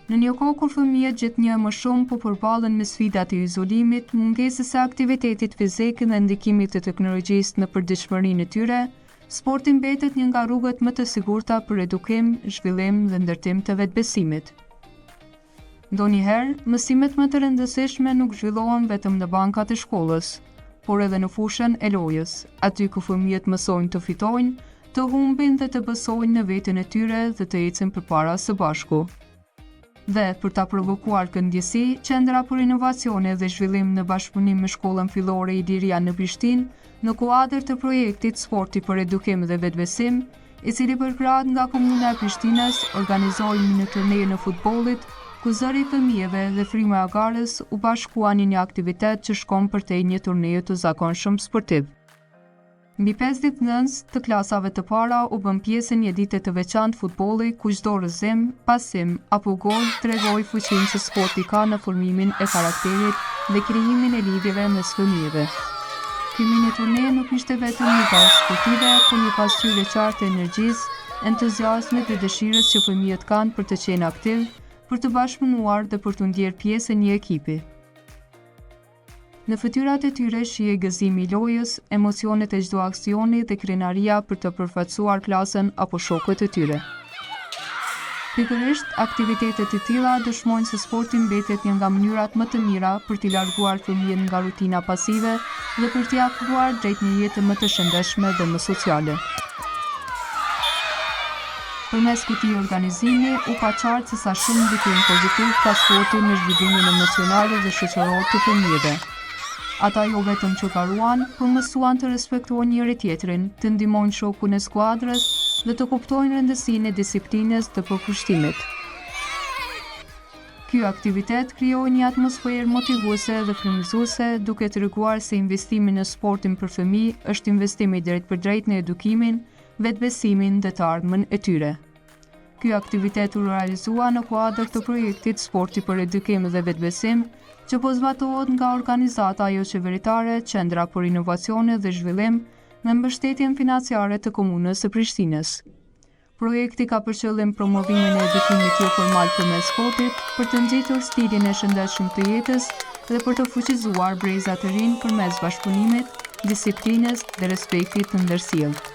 Në një kohë kur fëmijët gjithnjë e më shumë po përballen me sfidat e izolimit, mungesës së aktivitetit fizik dhe ndikimit të teknologjisë në përditshmërinë e tyre, sporti mbetet një nga rrugët më të sigurta për edukim, zhvillim dhe ndërtim të vetëbesimit. Ndonjëherë, mësimet më të rëndësishme nuk zhvillohen vetëm në bankat e shkollës, por edhe në fushën e lojës, aty ku fëmijët mësojnë të fitojnë, të humbin dhe të besojnë në veten e tyre dhe të ecin përpara së bashku. Dhe, për ta provokuar këtë ndjesi, Qendra për Inovacione dhe Zhvillim në bashkëpunim me Shkollën Fillore Iliria në Prishtinë, në kuadër të projektit Sporti për Edukim dhe Vetëbesim, i cili përkrahet nga Komuna e Prishtinës, organizoi mini-turneun e futbollit, ku zëri i fëmijëve dhe fryma e garës u bashkuan në një aktivitet që shkon përtej një turneu të zakonshëm sportiv. Mbi 50 nxënës të klasave të para u bënë pjesë e një dite të veçantë futbolli ku çdo rrëzim, pasim apo gol tregoi fuqinë që sporti ka në formimin e karakterit dhe krijimin e lidhjeve mes fëmijëve. Ky mini-turne nuk ishte vetëm një garë sportive, por një pasqyrë e qartë e energjisë, entuziazmit dhe dëshirës që fëmijët kanë për të qenë aktivë, për të bashkëpunuar dhe për t'u ndjerë pjesë e një ekipi. Në fytyrat e tyre shihej gëzimi i lojës, emocionet e çdo aksioni dhe krenaria për të përfaqësuar klasën apo shokët e tyre. Pikërisht, aktivitete të tilla dëshmojnë se sporti mbetet një nga mënyrat më të mira për t'i larguar fëmijët nga rutina pasive dhe për t'i afruar drejt një jete më të shëndetshme dhe më sociale. Përmes këtij organizimi, u pa qartë se sa shumë ndikim pozitiv ka sporti në zhvillimin emocional dhe shoqëror të fëmijëve. Ata jo vetëm që garuan, por mësuan të respektojnë njëri-tjetrin, të ndihmojnë shokun e skuadrës dhe të kuptojnë rëndësinë e disiplinës dhe përkushtimit. Ky aktivitet krijoi një atmosferë motivuese dhe frymëzuese, duke treguar se investimi në sportin për fëmijë është investim i drejtpërdrejtë në edukimin, vetëbesimin dhe të ardhmen e tyre. Ky aktivitet u realizua në kuadër të projektit Sporti për Edukim dhe Vetëbesim, që po zbatohet nga organizata joqeveritare Qendra për Inovacione dhe Zhvillim me mbështetjen financiare të Komunës së Prishtinës. Projekti ka për qëllim promovimin e edukimit joformal përmes sportit, për të nxitur stilin e shëndetshëm të jetës dhe për të fuqizuar breza të rinj përmes bashkëpunimit, disiplinës dhe respektit të ndërsjellë.